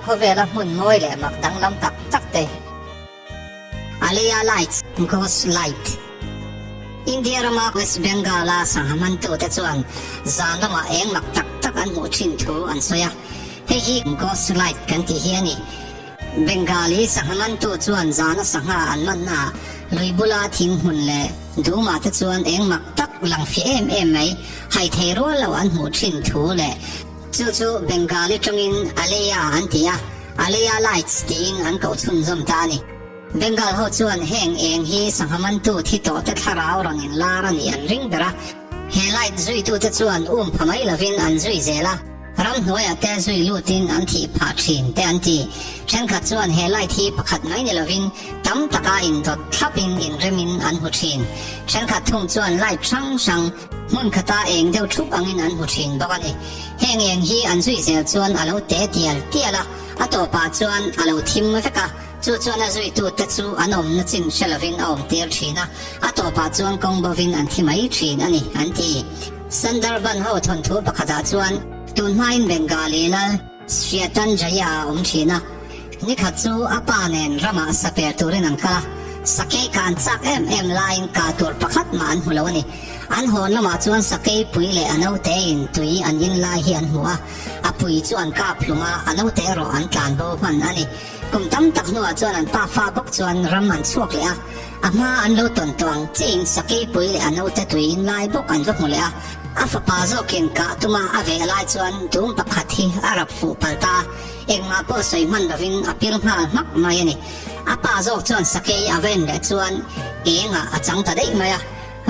khawvela hmun mawi leh mak danglam tak tak te. Aleya Lights, Ghost Light. India rama West Bengal-a sangha mantute chuan zan lamah eng mak tak tak an hmuh thin thu an sawi a, hei hi Ghost Light kan tih hi a ni. Bengali sangha mantu chuan zana sangha an mannaah lui bula thing hmun leh dumah te chuan eng mak tak lang fiah em em mai hai thei rual lo an hmuh thin thu leh chu chu Bengali tawngin Aleya an ti a, Aleya Lights tiin an koh chhunzawm ta a ni. Bengal ho chuan heng eng hi sangha mantu thi tawh te thlarau rawn inlar a nih an ring ber a, he light zuitute chuan um pha mai lovin an zui zel a. Ramhnuaiah te zui lutin an thih phah thin te an ti. Thenkhat chuan he light hi pakhat mai ni lovin tam taka indawt thlapin inremin an hmu thin. Thenkhat thung chuan light hrang hrang hmun khata eng deuh thup angin an hmu thin bawk a ni. Heng eng hi an zui zel chuan a lo te tial tial a, a tawpah chuan a lo thim vek a, chu chuan a zuitute chu an awmna chin hre lovin a awmtir thin a, a tawpah chuan kawng bovin an thi mai thin a ni an ti. Sundarban ho thawnthu pakhatah chuan tun hmain Bengali lal Sriatan Jaya a awm thin a, nikhat chu a pa nen ramah saper turin an kal a, sakei kah an chak em em laiin kah tur pakhat mah an hmu lo a ni. An hawn lamah chuan sakei pui leh a naute-in tui an in lai hi an hmu a, a pui chu an kap hlum a, a naute erawh an tlan bo hman a ni. Kum tam tak hnuah chuan an pa fa bawk chuan ram an chhuak leh a, A hma an lo tawn tawh ang chiin sakei pui leh a naute tui in lai bawk an va hmu leh a. A fapa zawkin kah tuma a veh lai chuan dum pakhat hi a rap fuh palh ta a, engmah pawh sawi hman lovin a pil nghal hmak mai a ni. A pa zawk chuan sakei a va en leh chuan engah a chang ta daih mai a,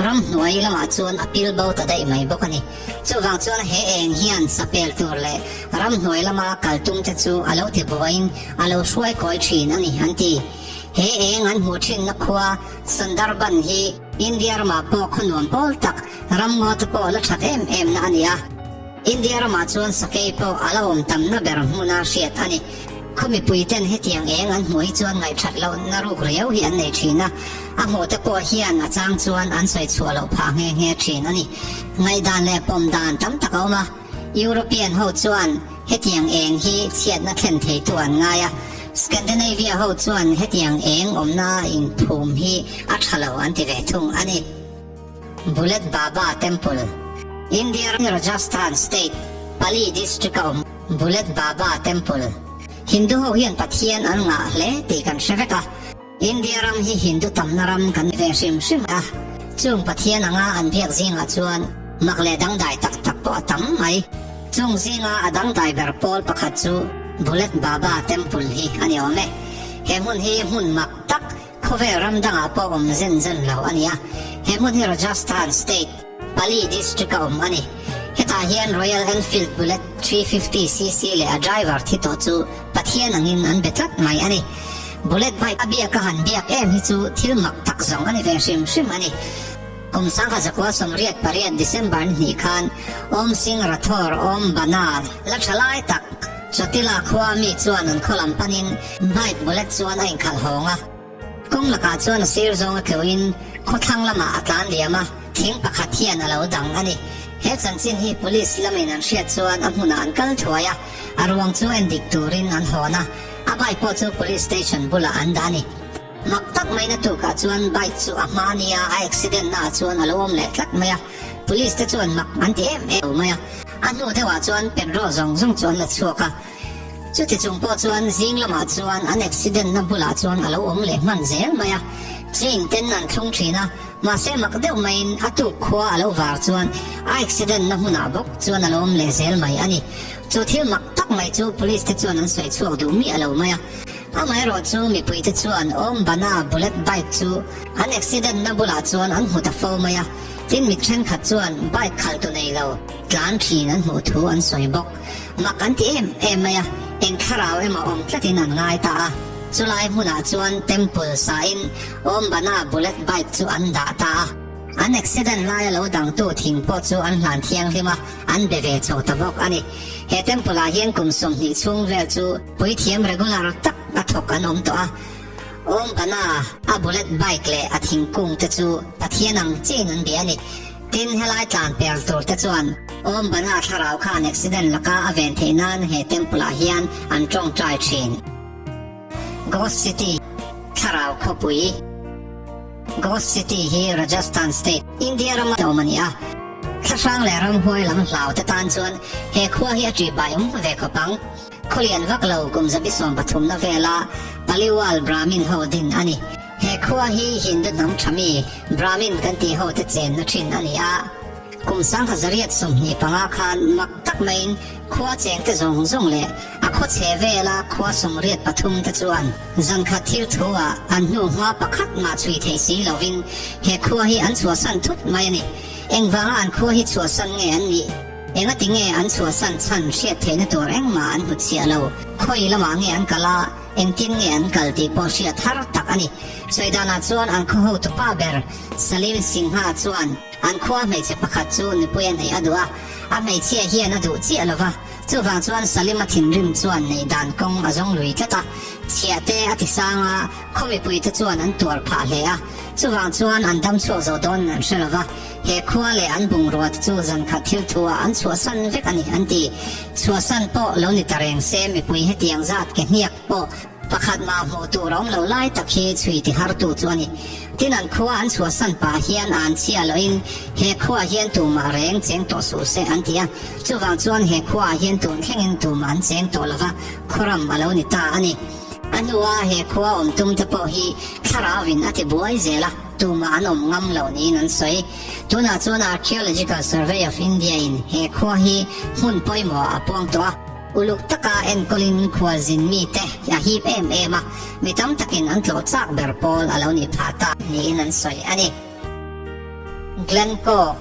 ramhnuai lamah chuan a pil bo ta daih mai bawk a ni. Chuvang chuan he eng hian sapel tur leh ramhnuai lama kal tum te chu a lo ti buaiin a lo hruai kawi thin a ni an ti. He eng an hmuh thinna khua Sundarban hi India ramah pawh khaw nuam pawl tak, ram ngaw te pawh la that em em na a ni a. India ramah chuan sakei pawh a la awm tamna ber hmuna hriat a ni. Khaw mipui ten hetiang eng an hmuh hi chuan ngaihṭhat lohna ruk riau hi an nei thin a, a hmuh te pawh hian a chang chuan an sawi chhuah loh phah nghe nghe thin a ni. Ngaihdan leh pawm dan tam tak a awm a. European ho chuan hetiang eng hi chhiatna thlen theitu an ngai a, Scandinavia ho chuan hetiang eng awmna inphum hi a tha lo an ti ve thung a ni. Bullet Baba Temple, India Rajasthan State, Pali District a awm Bullet Baba Temple. Hindu ho hian Pathian an ngah hle tih kan hre vek a. India ram hi Hindu tamna ram kan ni ve hrim hrim a, chung Pathian anga an biak zingah chuan mak leh dangdai tak tak pawh a tam mai. Chung zinga a dangdai ber pawl pakhat chu Bullet Baba Temple hi a ni awm e. He hmun hi hmun mak tak khawvel ram dangah pawh awm zen zen lo a ni a. He hmun hi Rajasthan State, Pali District a awm a ni. Hetah hian Royal Enfield Bullet 350cc leh a driver thi tawh chu Pathian angin an be tlat mai a ni. Bullet bike a biak a han biak em hi chu thil mak tak zawng a ni ve hrim hrim a ni. Kum sangha zakua 88 December ni hnih khan Om Singh Rathore Om Bana la tha lai tak Chotila khua mi chuan an khaw lam panin bike bullet chuan a inkhalh hawng a. Kawng lakah chuan a sir zawng a tluin khawthlang lamah a tlan liam a, thing pakhat hian a lo dang a ni. He chanchin hi police lamin an hriat chuan a hmunah an kal thuai a, a ruang chu en dik turin an hawn a. A bike pawh chu police station bulah an dah a ni. Mak tak mai na tukah chuan bike chu a hma nia a accident naah chuan a lo awm leh tlat mai a, police te chuan mak an ti em em mai a. A hnu deuhah chuan petrol zawng zawng chu an la chhuak a, chuti chung pawh chuan zing lamah chuan an accident na bulah chuan a lo awm leh hman zel mai a. Chain ten an thlung thin a, mahse mak deuh maiin a tuk khua a lo var chuan a accident na hmunah bawk chuan a lo awm leh zel mai a ni. Chu thil mak tak mai chu police te chuan an sawi chhuak duh miah lo mai a. Amaherawh chu mipui te chuan Om Bana bullet bike chu an accident na bulah chuan an hmu ta fo mai a. Tin mi thenkhat chuan bike khalh tu nei lo tlan thin an hmuh thu an sawi bawk. Mak an ti em em mai a, eng thlarau emaw awm tlatin an ngai ta a. Chulai hmunah chuan temple sain Om Bana bullet bike chu an dah ta a. An accident laia lo dangtu thing pawh chu an hlan thianghlim a. An be ve chho ta bawk a ni. He temple ah hian kum 20 chhung vel chu puithiam regular tak a thawk an awm tawh a. Awm bana a bullet bike leh a thingkung te chu Pathian ang chiin an bia a ni. Tin, helai tlan per tur te chuan. Om Bana thlarau khan accident laka a ven theih nan he temple ah hian an tawngtai thin. Ghost City, Thlarau Khawpui, Ghost City hi Rajasthan State, India rama awm a ni a. Thlahrang leh ramhuai lam hlau te tan chuan he khua hi a ṭihbai awm ve khawp ang. Khawlian vak lo kum zabi sawmpathumna vela Paliwal Brahmin ho din a ni. He khua hi Hindu hnam tha mi Brahmin kan tih ho te chenna thin a ni a. Kum 1125 khan mak tak maiin khua chengte zawng zawng leh a khaw chhe vela khua 83 te chuan zankhat thil thu ah an hnu hma pakhat mah chhui theih si lovin he khua hi an chhuahsan thut mai a ni. Engvanga an khua hi chhuahsan nge an nih? Engati nge an chhuahsan chhan hriat theihna tur engmah an hmu chhiah lo? Khawi lamah nge an kal a, engtin nge an kal tih pawh hriat har tak a ni. Sawi danah chuan an khaw hotupa ber Salim Singha chuan an khua hmeichhe pakhat chu nupui a neih a duh a, a hmeichhia hian a duh chiah lo va, chuvang chuan Salima thinrim chuan neih dan kawng a zawng lui tlat a, chhiah te a ti sang a, khaw mipuite chuan an tuar phah hle a, chuvang chuan an dam chhuak zo dawn an hre lo va. He khua leh an bungrua te chu zankhat thil thu ah an chhuahsan vek a ni an ti. Chhuahsan pawh lo ni ta reng se mipui hetiang zat ke hniak pawh pakhat mah hmuh tur a awm lo lai tak hi chhui ti har tu chu a ni. Tin an khua an chhuahsan pah hian a an chhia lohin he khuaah hian tumah reng cheng tawh suh se an ti a. Chuvang chuan he khuaah hian tun thlengin tumah an cheng tawh lova khuaram a lo ni ta a ni. A hnua he khua awm tum te pawh hi thlarauin a ti buai zel a. Tumah an awm ngam lo niin an sawi. Tunah chuan Archaeological Survey of India in he khua hi hmun pawimawh a puang tawh a. Uluk taka enkawlin khualzin mite a hip em em a, mi tam takin an tlawh chak ber pawl a lo nih phah ta niin an sawi a ni. Glencoe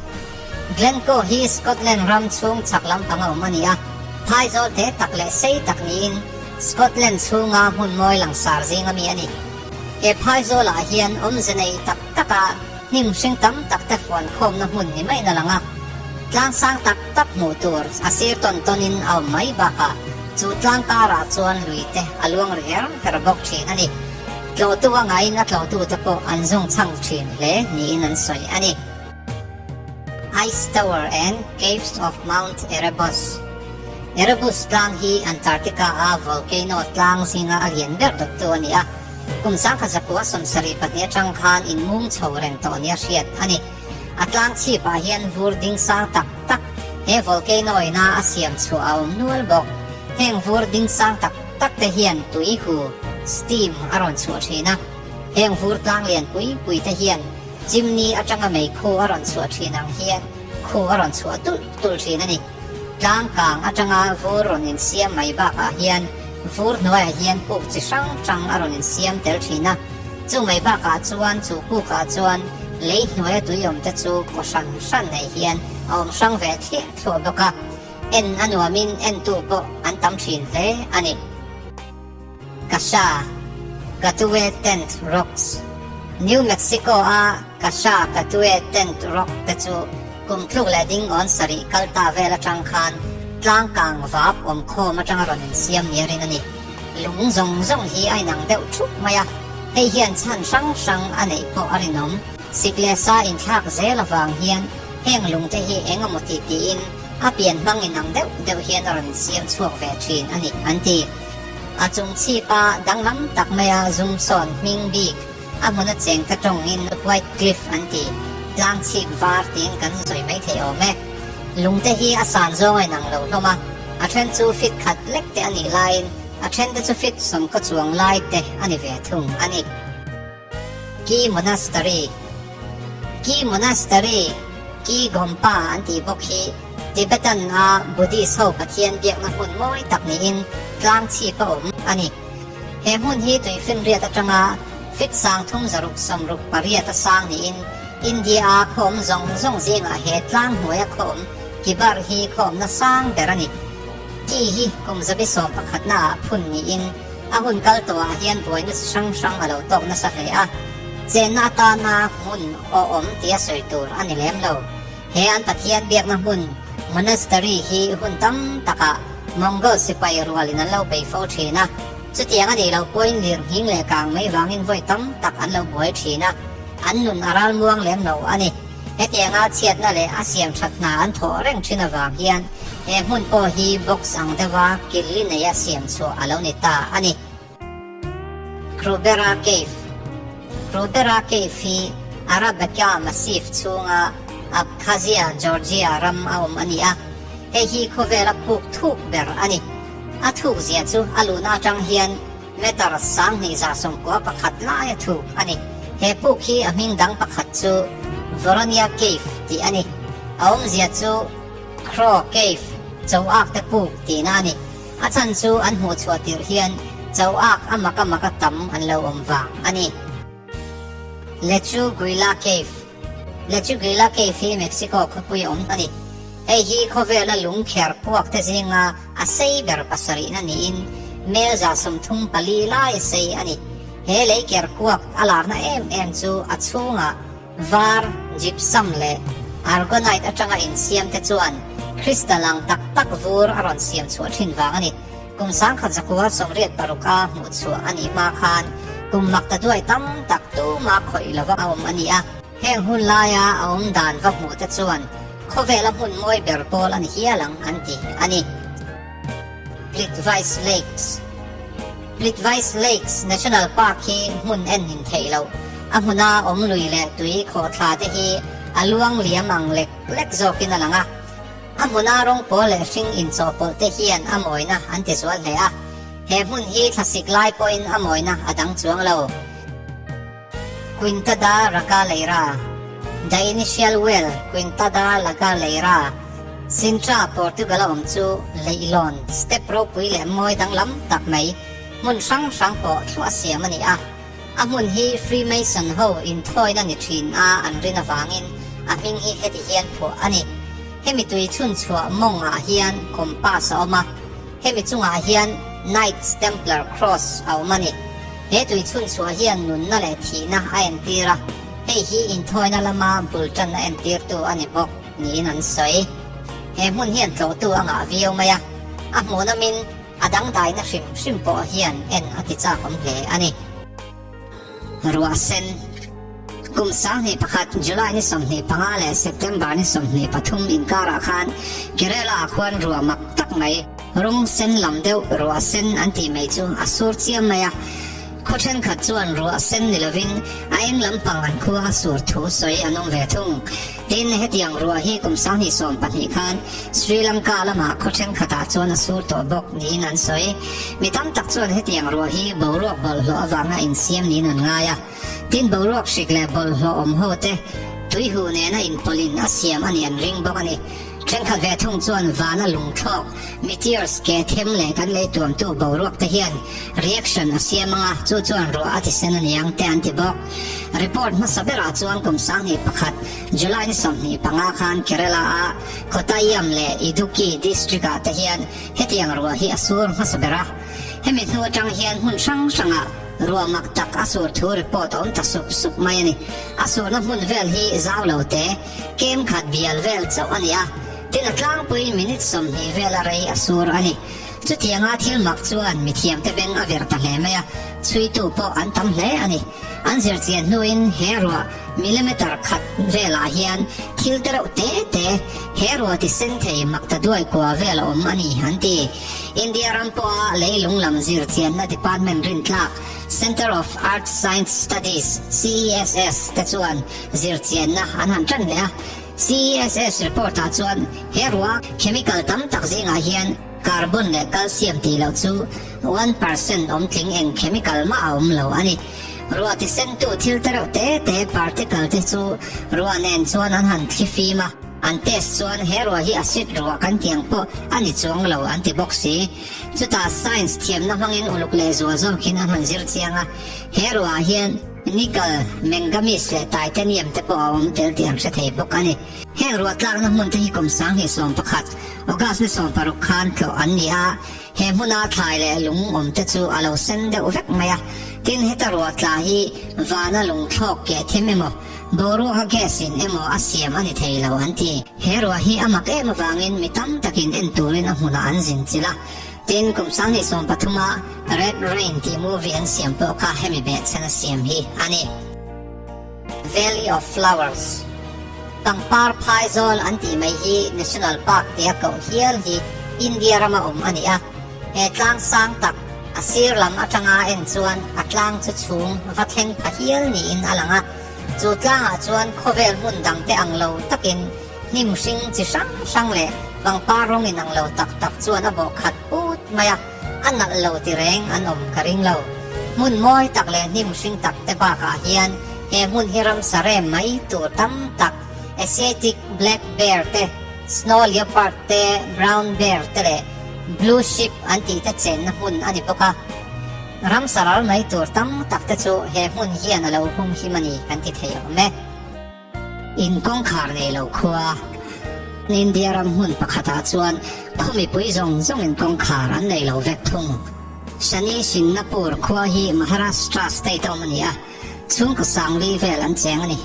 Glencoe hi Scotland ram chhung chhak lampang a awm a ni a, phaizawl te tak leh sei tak niin Scotland chhunga hmun mawi langsar zinga mi a ni. He phaizawlah hian awmze nei tak taka hnim hring tam tak te fuan khawmna hmun ni maiin a lang a. Tlang sang tak tak hmuh tur a sir tawn tawnin a awm mai bakah chu tlang karah chuan lui te a luang ri her her bawk thin a ni. Tlawhtu a ngaiin a tlawhtute pawh an zung chhang thin hle niin an sawi a ni. Ice Tower and Caves of Mount Erebus Erebus tlang hi Antarctica-a volcano tlang zinga a lian ber dawttu a ni a, kum 1972 atang khan inmung chho reng tawh nia hriat a ni. A tlang chhipah hian vur ding sang tak tak he volcano ina a siam chhuah a awm nual bawk. Heng vur ding sang tak tak te hian tui hu, steam, a rawn chhuah thin a. Heng vur tlang lian pui pui te hian chimney atanga mei khu a rawn chhuah thin ang hian khu a rawn chhuah tulh tulh thin a ni. Tlang kang atanga vur rawn insiam mai bakah hian vur hnuaiah hian puk chi hrang hrang a rawn insiam tel thin a. Chu mai bakah chuan chu pukah chuan lei hnuaia tui awm te chu kaw hran hran nei hian a awm hrang ve thliah thluah bawk a. En a nuamin entu pawh an tam thin hle a ni. Kasha, Katue Tent Rocks, New Mexico-a Kasha Katue Tent Rock te chu kum tluk leh ding awn sarih kal ta vel atang khan tlang kang vap awm khawm atanga rawn insiam nia rin a ni. Lung zawng zawng hi a inang deuh thup mai a, hei hian chhan hrang hrang a neih pawh a rinawm. Sik leh sa inthlak zel avang hian heng lung te hi eng emaw ti tiin a pian hmang inang deuh deuh hian a rawn insiam chhuak ve thin a ni, an ti. A chung chhipa danglam tak maia zum sawn hming bik a hmuna cheng te tawngin White Cliff an ti, tlang chhip var tiin kan sawi mai thei awm e. Lungte hi a san zawng a inang lo hlawm a, a then chu fit khat lek te a nih laiin a then te chu fit sawmkaw chuang lai te a ni ve thung a ni. Ki Monastery Ki Monastery, Ki Gompa an tih bawk hi Tibetan a Buddhist ho Pathian biakna hmun mawi tak niin tlang chhip a awm a ni. He hmun hi tuifinriat atanga fit sang thum zaruk sawmruk pariat a sang niin India a khaw awm zawng zawng zingah he tlang hnuaia khaw awm Kibar hi khaw awmna sang ber a ni. Ki hi kum zabi sawm pakhatna ah phun niin A hun kal tawhah hian buaina chi hrang hrang a lo tawk nasa hle a, chenna atana hmun awhawm tia sawi tur a ni lem lo. He an Pathian biakna hmun monastery hi hun tam takah Mongol sipai rualin an lo bei fo thin a, chutiang a nih loh pawhin lirnghing leh kang mai vangin vawi tam tak an lo buai thin a, an nun a ral muang lem lo a ni. Hetianga chhiatna leh a siam that hna an thawh reng thin avang hian he hmun pawh hi box ang deuha killi neia siam chhuah a lo ni ta a ni. Krubera Cave Krubera Cave hi Arabaka Massif chhunga Abkhazia, Georgia ram a awm a ni a, hei hi khawvela puk thuk ber a ni. A thuk zia chu a luhna atang hian meter 2191 lai a thuk a ni. He puk hi a hming dang pakhat chu Voronya Cave tih a ni. A awmzia chu Crow Cave, Choak te puk tihna a ni. A chhan chu an hmuh chhuah tirh hian Choak a mak a mak a tam an lo awm vang a ni. Lechuguilla Cave Lechuguilla Cave hi Mexico khawpui awm a ni. Hei hi khawvela lung kher kuak te zinga a sei ber pasarihna niin mel 34 lai sei a ni. He lei ker kuak a larna em em chu a chhungah var, gypsum leh argonite atanga insiam te chuan crystal ang tak tak vur a rawn siam chhuah thin vang a ni. Kum 1986 a hmuh chhuah a nih hma khan kum mak ta duai tam tak tuma khawih lova a awm a ni a. Heng hun laia a awm dan va hmuh te chuan khawvela hmun mawi ber pawl a ni hial ang an ti a ni. Plitvice Lakes Plitvice Lakes National Park hi hmun en nin theih loh. A hmuna awm lui leh tui khawhthla te hi a luang liam ang lek lek zawkin a lang a. A hmuna rawng pawl leh hring inchawhpawlh te hian a mawina an ti zual hle a. He hmun hi thlasik lai pawhin a mawina a dang chuang lo. Quinta da Regaleira The initial well, Quinta da Regaleira, Sintra, Portugal a awm chu leihlawn, step ropui leh mawi danglam tak mai, hmun hrang hrang pawh thluah siam a ni a. A hmun hi Freemason ho inthawina ni thin a an rin avangin a hming hi heti hian phuah a ni. Hemi tui chhun chhuah mawngah hian compass a awm a, hemi chungah hian Knights Templar Cross a awm a ni. He tui chhun chhuah hian nunna leh thihna a entir a, hei hi inthawina lama bul tanna entirtu a ni bawk niin an sawi. He hmun hian tlawhtu a ngah viau mai a, a hmuhnawmin a dangdaina hrim hrim pawh hian en a ti chak awm hle a ni. Ruah sen. Kum 21 July ni 25 leh September ni 23 inkarah khan Kerala-ah khuan ruah mak tak mai, rawng sen lam deuh ruah sen an tih mai chu a sur chiam mai a. Khaw thenkhat chuan ruah sen ni lovin a eng lampang an khua a sur thu sawi an awm ve thung. Tin, hetiang ruah hi kum 2012 khan Sri Lanka lamah khaw thenkhatah chuan a sur tawh bawk niin an sawi. Mi tam tak chuan hetiang ruah hi boruak bawlhhlawh avanga insiam niin an ngai a. Tin, boruak hrik leh bawlhhlawh awm ho te tuihu nena inpawlhin a siam a nih an ring bawk a ni. Thenkhat ve thung chuan vana lungthlawk, meteors, ke them leh kan lei tuamtu boruak te hian reaction a siam ang a, chu chuan ruah a ti sen a niang te an ti bawk. Report hmasa berah chuan kum 2001, July ni 25 khan Kerala-a Kottayam leh Idukki district-ah te hian hetiang ruah hi a sur hmasa ber a. Hemi hnu atang hian hmun hrang hrangah ruah mak tak a sur thu report a awm ta sup sup mai a ni. A surna hmun vel hi zau lo te, kem khat bial vel chauh a ni a, tin a tlangpuiin minute 20 vela rei a sur a ni. Chutianga thil mak chuan mithiamte beng a verh ta hle mai a, chhuitu pawh an tam hle a ni. An zirchian hnuin he ruah millimeter khat velah hian thil te reuh te te he ruah ti sen thei mak ta duai kua vel a awm a ni an ti. India ram pawha leilung lam zirchianna department rintlak Centre of Earth Science Studies, CESS, te chuan zirchianna an han tan leh a. CESS report-ah chuan he ruah chemical tam tak zingah hian carbon leh calcium tih loh chu 1% awm tling eng chemical mah a awm lo a ni. Ruah tisentu thil te reuh te te particle te chu ruah nen chuan an han thli fim a, an test chuan he ruah hi acid ruah kan tih ang pawh a ni chuang lo an ti bawk si. Chutah science thiamna hmangin uluk leh zual zawkin an han zir chiang a, he ruahah hian nickel, manganese leh titanium te pawh a awm tel tih an hre thei bawk a ni. Heng ruah tlakna hmun te hi kum 2011, August ni 16 khan tlawh an ni a, he hmuna thlai leh lung awm te chu a lo sen deuh vek mai a. Tin, heta ruah tla hi vana lung thlawk keh them emaw, boruaka gas in emaw a siam a ni thei lo an ti. He ruah hi a mak em avangin mi tam takin en turin a hmunah an zin chilh a. Tin, kum 2013 a Red Rain tih movie an siam pawh kha hemi behchhan a siam hi a ni. Valley of Flowers. Pangpar phaizawl an tih mai hi National Park tia koh hial hi India rama awm a ni a. He tlang sang tak, a sir lam atanga en chuan a tlang chu chhung va thleng pha hial niin a lang a. Chu tlangah chuan khawvel hmun dangte ang lo takin hnim hring chi hrang hrang leh pangpar rawng inang lo tak tak chuan a bawh khat put mai a, a nalh lo ti reng an awm ka ring lo. Hmun mawi tak leh hnim hring tak te bakah hian he hmun hi ramsa rem mai tur tam tak Asiatic black bear te, snow leopard te, brown bear te leh blue sheep an tih te chenna hmun a ni bawk a. Ramsa ral mai tur tam tak te chu he hmun hian a lo hum him a ni kan ti thei awm e. In kawngkhar nei lo khua. India ram hmun pakhatah chuan khaw mipui zawng zawngin kawngkhar an nei lo vek thung. Shani Shingnapur khua hi Maharashtra state a awm a ni a, chhungkaw sangli vel an cheng a ni.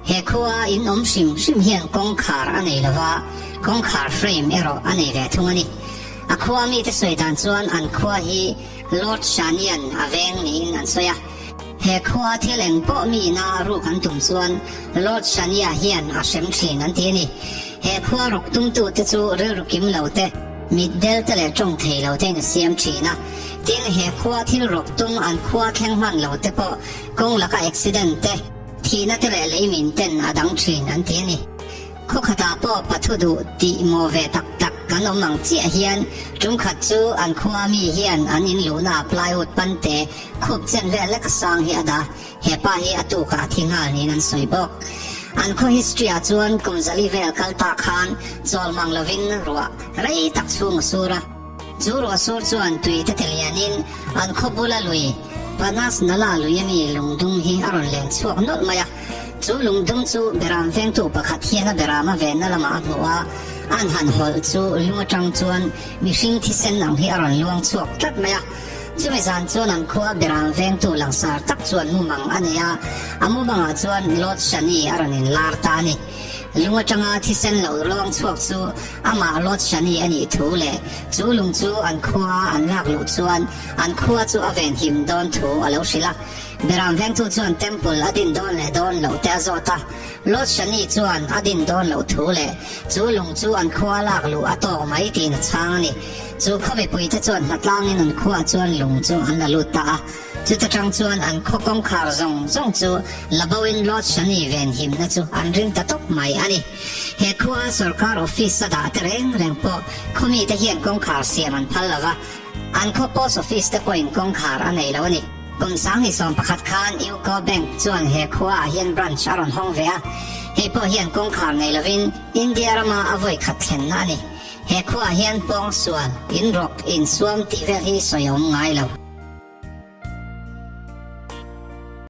He khua in awm hrim hrim hian kawngkhar a nei lova, kawngkhar frame erawh a nei ve thung a ni. A khua mite sawi dan chuan an khua hi Lord Shanian a veng niin an sawi a. He khua thil eng pawh mi ina ruk an tum chuan Lord Shania hian a hrem thin an ti a ni. He khua ruk tumtute chu rilru kim lo te, mitdel te leh tawng thei lo tein a siam thin a. Tin, he khua thil ruk tum an khua thleng hman lo te pawh kawng laka accident te, thihna te leh leimin ten a dang thin an ti a ni. Khaw khatah pawh pathu duh tih maw ve tak tak kan awm ang chiah hian tum khat chu an khua mi hian an in luhna plywood pante khup chen vel lek a sang hi a dah. He pa hi a tukah a thi nghal niin an sawi bawk. An khaw history ah chuan kum zali vel kal ta khan chawl mang lovin ruah rei tak chhung a sur a. Chu ruah sur chuan tui te ti lianin an khaw bula lui Panas Nala lui ami lungdum hi a rawn len chhuak nawlh mai a. Chu lungdum chu beram vengtu pakhat hian a beram a venna lamah a hmu a, an han hawlh chu lung atang chuan mihring thisen ang hi a rawn luang chhuak tlat mai a. Chumi zan chuan an khua beram vengtu langsar tak chuan mumang a nei a, a mumangah chuan Lord Shani a rawn inlar ta a ni. Lung atanga thisen lo luang chhuak chu amah Lord Shani a nih thu leh chu lung chu an khua an lak luh chuan an khua chu a venhim dawn thu a lo hrilh a. Beram vengtu chuan temple a din dawn leh dawn loh te a zawt a, Lord Shani chuan a din dawn loh thu leh chu lung chu an khua lak luh a tawk mai tiin a chhang a ni. Chu khaw mipuite chuan hnatlangin an khuaah chuan lung chu an la lut ta a, chuta tang chuan an khaw kawngkhar zawng zawng chu la boin Lord Shani venhimna chu an ring ta tawp mai a ni. He khua sorkar office a dah te reng reng pawh khaw mite hian kawngkhar siam an phal lo va, an khaw post office te pawhin kawngkhar a nei lo a ni. Kum 2011 khan UCO Bank chuan he khuaah hian branch a rawn hawng ve a, hei pawh hian kawngkhar nei lovin India rama a vawi khat thlenna a ni. He khuaah hian pawngsual, inrawk, insuam tih vel hi sawi a awm ngai lo.